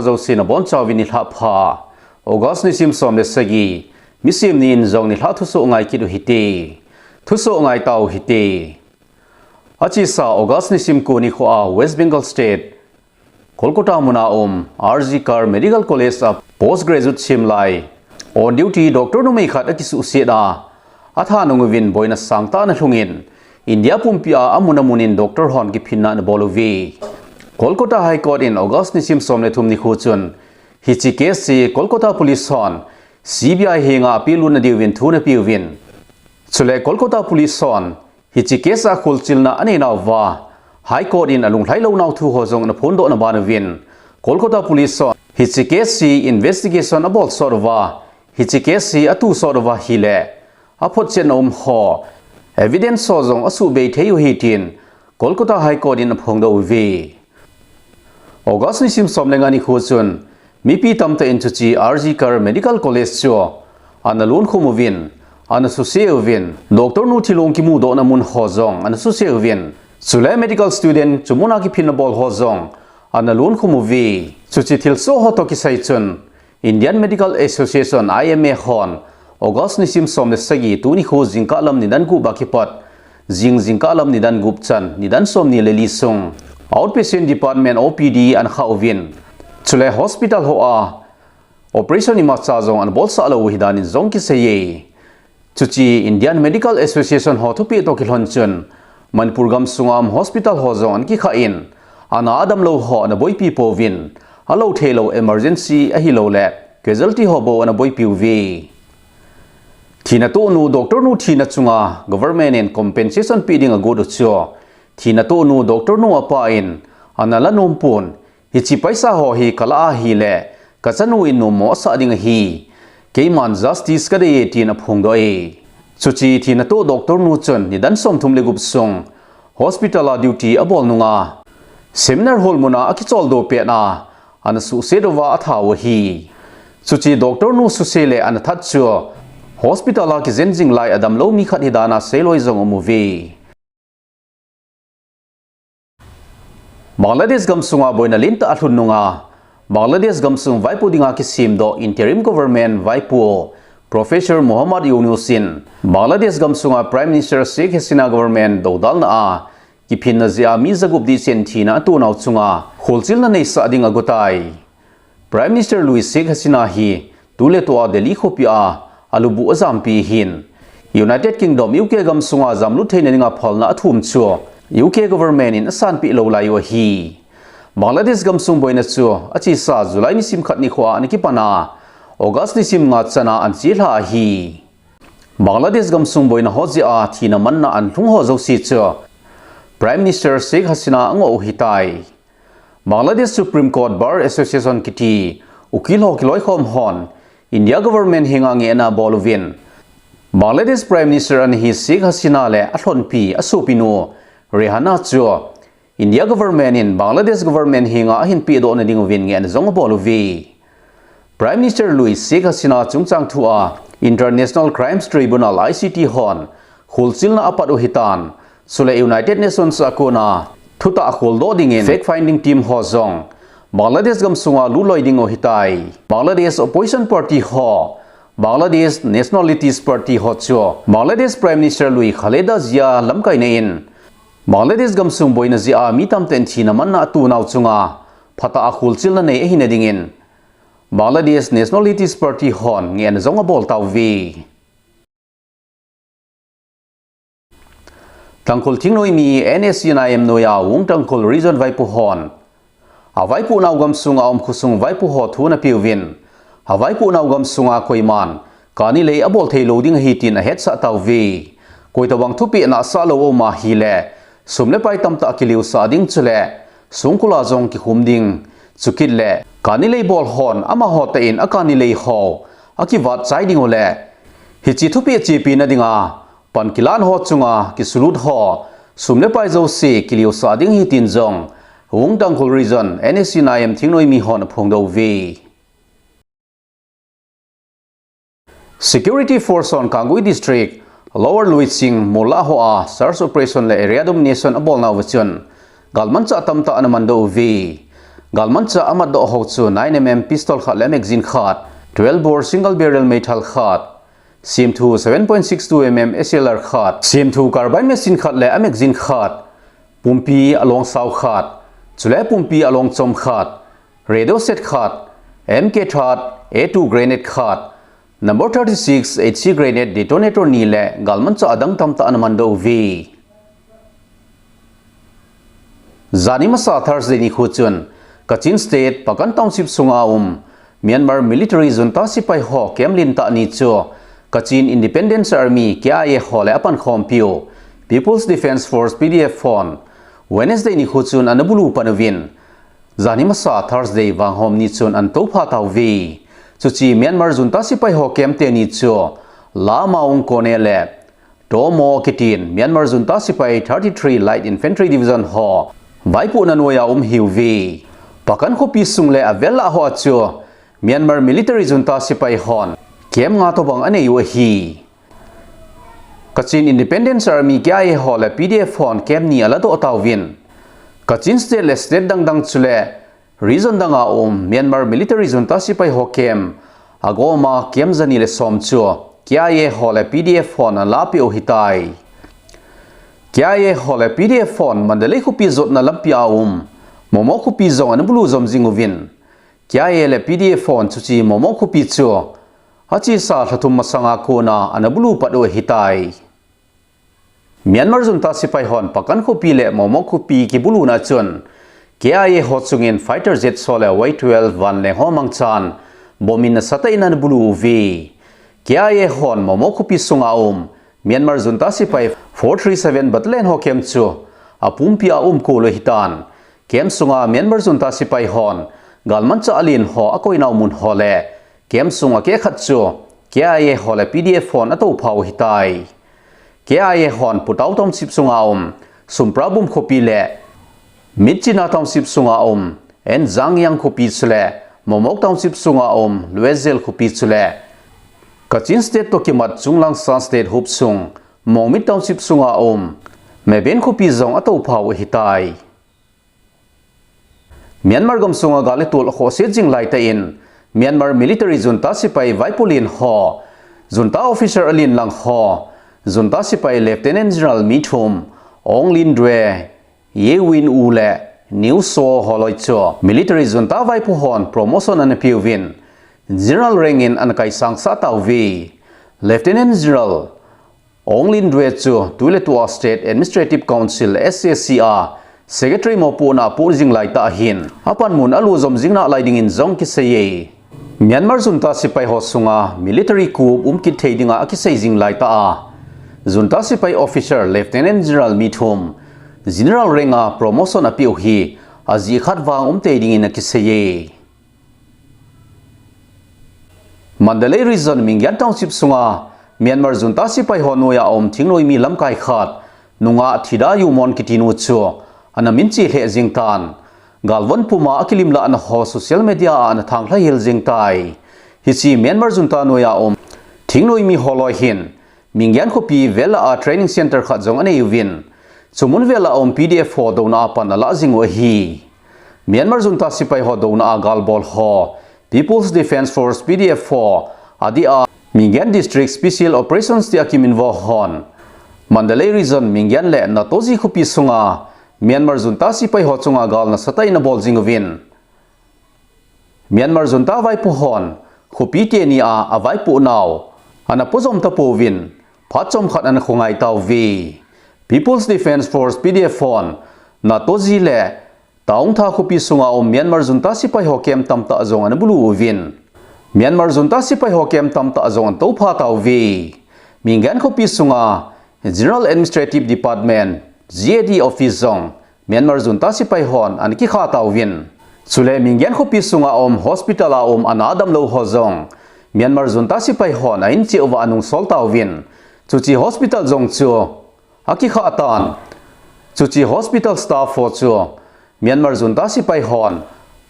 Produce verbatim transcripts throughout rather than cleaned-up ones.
Jouse nabonchauvin nilhah pha. August nisim som le sagi, Misim ni in jong nilhah thusoh ngai kit u hite. Thusoh ngai tau hite. Achesa August nisim ko nikhoa West Bengal State, Kolkata muna um R G Kar Medical College a postgraduate sim lai, on duty doctor numei khat akisuhset a, athanung uvin boina sangtah ana lhungin, India pumpia amun amun in doctor hon kiphinna anabol uve. Kolkata High Court in August nisim som le thum nikho chun, hiche case hi Kolkata Police hon C B I henga apelutna diuvin thu anapeuvin, chule Kolkata Police hon hiche case a kholchilna aneinauva, High Court in alunglhai lounau thu ho jong anaphondohna banuvin, Kolkata Police hon hiche case hi investigation abol sot uva, hiche case hi atu sot uva ahile, aphotchetna um ho, evidence ho jong asuhbei thei u ahi tin, Kolkata High Court in aphongdoh uve. August nisim som le nga nikho chun, mipi tamtah in chuche R G Kar Medical College chu analunkhum uvin, anasuse uvin, doctor nu thilong kimudohna mun ho jong anasuse uvin, chule medical student chu muna kiphinna bol ho jong analunkhum uve. Chuche thilsoh ho toh kisai chun, Indian Medical Association, I M A, hon August nisim som le sagi tuni nikho jingkah lam nidan gup a kipat, jing jingkah lam nidan gup chan nidan somni le li sung outpatient department, O P D, anakhah uvin, chule hospital hoa operation imacha jong anabolsah lou u ahi danin jong kiseiye. Chuche Indian Medical Association ho thupeh toh kilhon chun, Manipur gamsunga um hospital ho jong anakikhah in, ana adamlou ho anaboipi pouvin, alou theilou emergency ahilouleh casualty ho bou anaboipi uve. Thina tohnu doctor nu thina chunga government in compensation pe ding agot u chu, thina tohnu doctor nu apa in analah nom pon, hiche paisa ho hi kalah ahile, kachanu in nommo asah ding ahi. Keiman justice kadeiye tin aphongdoh e. Chuche thina toh doctor nu chun nidan somthum le gup sung hospital a duty abol nunga seminar hall muna akicholdo petna anasuhset uva atha u ahi. Chuche doctor nu suse le anathat chu hospital a kijen jing lai adamlou mi khat ahi dana seiloi jong aum uve. Bangladesh gamsunga boina lentah alhun nunga, Bangladesh gamsung vaipo dinga kisemdoh interim government vaipo Professor Muhammad Yunus in Bangladesh gamsunga Prime Minister Sheikh Hasina government doudalna a kiphinna jeh a mi jagup dihchen thina atonau chunga kholchilna neisah ding agotai. Prime Minister lui Sheikh Hasina hi tuletua Delhi khopia alubuh ajampi ahin, United Kingdom, U K gamsunga jamlut theina dinga phalna athum chu U K government in asanpeh lou lai u ahi. Bangladesh gamsung boina chu achesa July nisim khat nikhoa anakipana August nisim nga chana anachelha ahi. Bangladesh gamsung boina ho jeh a thina manna anlhung ho jouse chu Prime Minister Sheikh Hasina angoh u ahitai. Bangladesh Supreme Court Bar Association kiti ukil ho kiloikhom hon India government henga ngehna abol uvin, Bangladesh Prime Minister anahi Sheikh Hasina le alhonpi asopinu Rehana chu India government in Bangladesh government henga ahin pehdohna dinguvin ngehna jong abol uve. Prime Minister lui Sheikh Hasina chungchang thua International Crimes Tribunal, I C T, hon kholchilna apat u ahitan, chule United Nations a kona thutah kholdoh dingin fact finding team ho jong Bangladesh gamsunga lutloi ding u ahitai. Bangladesh opposition party ho, Bangladesh Nationalities Party ho chu Bangladesh Prime Minister lui Khaleda Zia lamkaina in Bangladesh gamsung boina jeh a mi tamtah in thina manna atonau chunga phatah a kholchilna nei ahina dingin Bangladesh Nationalities Party hon ngehna jong abol tauve. Tangkhul thingnoimi N S C N I M noiya Wung Tangkhul Region vaipo hon avaipohnau gamsunga um khosung vaipo ho thu anapeuvin, avaipohnau gamsunga koiman kani lei abol theilou ding ahi tin ahetsah tauve. Koitobang thupeh nahsah lou aum ahile, sum le pai tamtah kiliusah ding chule songkula jong kikhum ding, chukit le kani lei bol hon amaho tah in akani lei ho akivat chai ding ule, hiche thupeh chepina dinga pan kilan ho chunga kisulut ho sum le pai jouse kiliusah ding ahi tin jong Wung Tangkhul Region N S C N I M thingnoimi hon aphongdoh uve. Security Force hon Kangui District, Lower Luiching, Mola hoa search operation le area domination abolnauva chun galmanchah tamtah ana mandoh uve. Galmanchah amatdoh ho chu nine M M pistol khat le magazine khat, twelve bore single barrel meithal khat, semthu seven point six two M M S L R khat, semthu carbine machine khat le magazine khat, pumpi along sao khat, chule pumpi along chom khat, radio set khat, M K thirty A two grenade khat, number thirty-six H C grenade detonator ni le galmanchah adang tamtah ana mandoh uve. Jani masa Thursday nikho chun Kachin State Pakan Township sunga um Myanmar military junta sepai ho camp lentah ni chu Kachin Independence Army, K I A ho le apankhompiu People's Defence Force, P D F hon Wednesday nikho chun ana bulu pan uvin, jani masa Thursday vanghom ni chun ana toupha tauve. Chuche Myanmar junta sepai ho camp teni chu Lamaung Kone le Tomo kitin Myanmar junta sepai thirty-three Light Infantry Division ho vaipohna noiya um ahiuve. Pakan khopi sung le avel lah hoa chu Myanmar military junta sepai hon camp nga tobang anei u ahi. Kachin Independence Army, K I A ho le P D F hon camp ni aladoh tauvin, Kachin State le state dangdang chule region danga um Myanmar military junta sepai ho camp agoma camp jani le som chu K I A ho le P D F hon alapeh u ahitai. K I A ho le P D F hon Mandalay khopi jotna lampia um Momok khopi jong ana bulu jom jing uvin, K I A le P D F hon chuche Momok khopi chu achesa lha thum masanga kona ana bulu pat u ahitai. Myanmar junta sepai hon Pakan khopi le Momok khopi kibuluna chun K I A ho chungin fighter jet so le Y twelve vanleng ho mangchan bomb in nasatah in ana bulu uve. K I A hon Momok khopi sunga um Myanmar junta sepai four three seven Battalion ho camp chu apumpia aumkol u ahitan, camp sunga Myanmar junta sepai hon galmanchah alen ho akoinau mun ho le camp sunga kehkhat chu K I A ho le P D F hon atoupha u ahitai. K I A hon Putao Township sunga um Sumprabum khopi le Myitkyina Township sunga um N Zangyang khopi chule Momok Township sunga um Lwezil khopi chule Kachin State toh kimat chunglang Shan State huop sung Mongmit Township sunga um Meben khopi jong atoupha u ahitai. Myanmar gamsunga gal le tol akhohse jing laitah in Myanmar military junta sepai vaipo len ho, junta officer alen lang ho, junta sepai Lieutenant General mi thum, Aung Hlaing Dwe, Ye Win Win le Nyu Soe holoi chu military junta vaipo hon promotion ana peuvin, General rank in ana kaisangsah tauve. Lieutenant General Aung Hlaing Dwe chu tuletua State Administrative Council, S A C a Secretary mopohna apoh jing laitah ahin, apanmun alo jom jing nalai dingin jong kiseiye. Myanmar junta sepai ho sunga military coup um kit thei dinga akisei jing laitah a, junta sepai officer Lieutenant General mi thum General rank a promotion apeh u hi ajeh khat vang um tei dingin akiseiye. Mandalay Region Mingyan Township sunga Myanmar junta sepai ho noiya um thingnoimi lamkai khat, nungah Thida Yumon kiti nu chu ana minche lheh jing tan, galvon puma akilimlahna ho social media a ana thanglha hel jing tai. Hiche Myanmar junta noiya um thingnoimi holoi hin Mingyan khopi vel a training center khat jong anei uvin, chumun vel a um P D F ho douna a pan alah jing u ahi. Myanmar junta sepai ho douna a galbol ho People's Defence Force, P D F ho adeh a Mingyan District Special Operations tia kiminvo hon Mandalay Region Mingyan le Natoji khopi sunga Myanmar junta sepai ho chunga gal nasatah in abol jing uvin, Myanmar junta vaipo hon khopi teni a avaipoh nau ana pojom tapouvin, phat chomkhat ana khongai tauve. People's Defence Force, P D F hon Natoji le Taungtha khopi sunga um Myanmar junta sepai ho camp tamtah jong ana bulu uvin, Myanmar junta sepai ho camp tamtah jong ana toupha tauve. Mingyan khopi sunga General Administrative Department, G A D office jong Myanmar junta sepai hon ana kikha tauvin, chule Mingyan khopi sunga um hospital a um ana damlou ho jong Myanmar junta sepai hon ahin cheh uva anungsol tauvin, chuche hospital jong chu akikha tan. Chuche hospital staff ho chu Myanmar junta sepai hon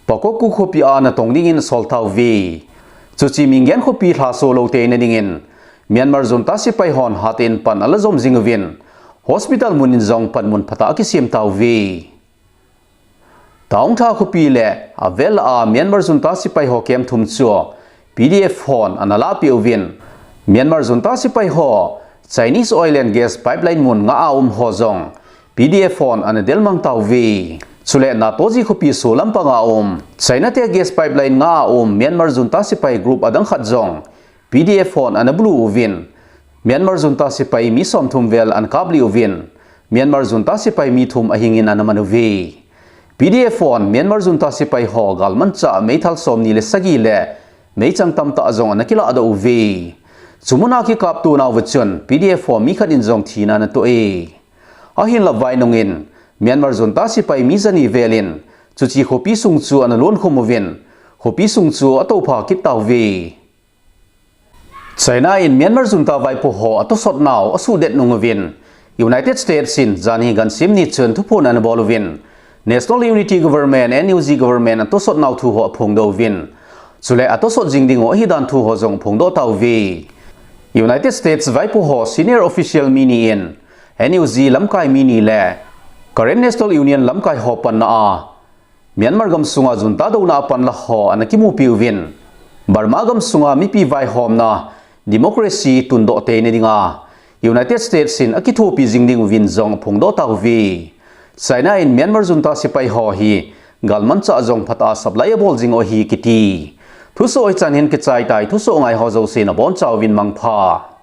Pakokku khopi a natong dingin asol tauve. Chuche Mingyan khopi lhaso lou teina dingin Myanmar junta sepai hon hatah in pan ala jom jing uvin, hospital mun in jong panmun phatah akisem tauve. Taungtha khopi le avel a Myanmar junta sepai ho camp thum chu P D F hon ana lahpeh uvin, Myanmar junta sepai ho Chinese oil and gas pipeline mun nga a um ho jong P D F hon ana delmang tauve. Chule Natoji khopi solam panga um China te gas pipeline nga a um Myanmar junta sepai group adang khat jong P D F hon ana bulu uvin, Myanmar junta sepai mi somthum vel ana kaplih uvin, Myanmar junta sepai mi thum ahingin ana man uve. P D F hon Myanmar junta sepai ho galmanchah meithal somni le sagi le meichang tamtah jong ana kiladoh uve. Chumuna kikapto nauva chun P D F ho mi khat in jong thina ana toh e. Ahinla vainungin Myanmar junta sepai mi jani velin chuche khopi sung chu ana lonkhum uvin, khopi sung chu atoupha kit tauve. China in Myanmar junta vaipo ho atosot nau asuhdet nung uvin, United States in janhi gansim ni chun thuphon ana bol uvin, National Unity Government, N U G government atosot nau thu ho aphongdoh uvin, chule atosot jing diu ahidan thu ho jong aphongdoh tauve. United States vaipo ho senior official mi ni in N U G lamkai mi ni le Karen National Union lamkai ho panna a Myanmar gamsunga junta douna a panla ho ana kimupi uvin, Burma gamsunga mipi vaihomna democracy tundoh teina dinga United States in akithopi jing diuvin jong aphongdoh tauve. China in Myanmar junta sepai ho hi galmanchah jong phatah a supply abol jing u ahi kiti. Thusoh hichan hin kichai tai, thusoh ngai ho jouse nabonchauvin mangpha.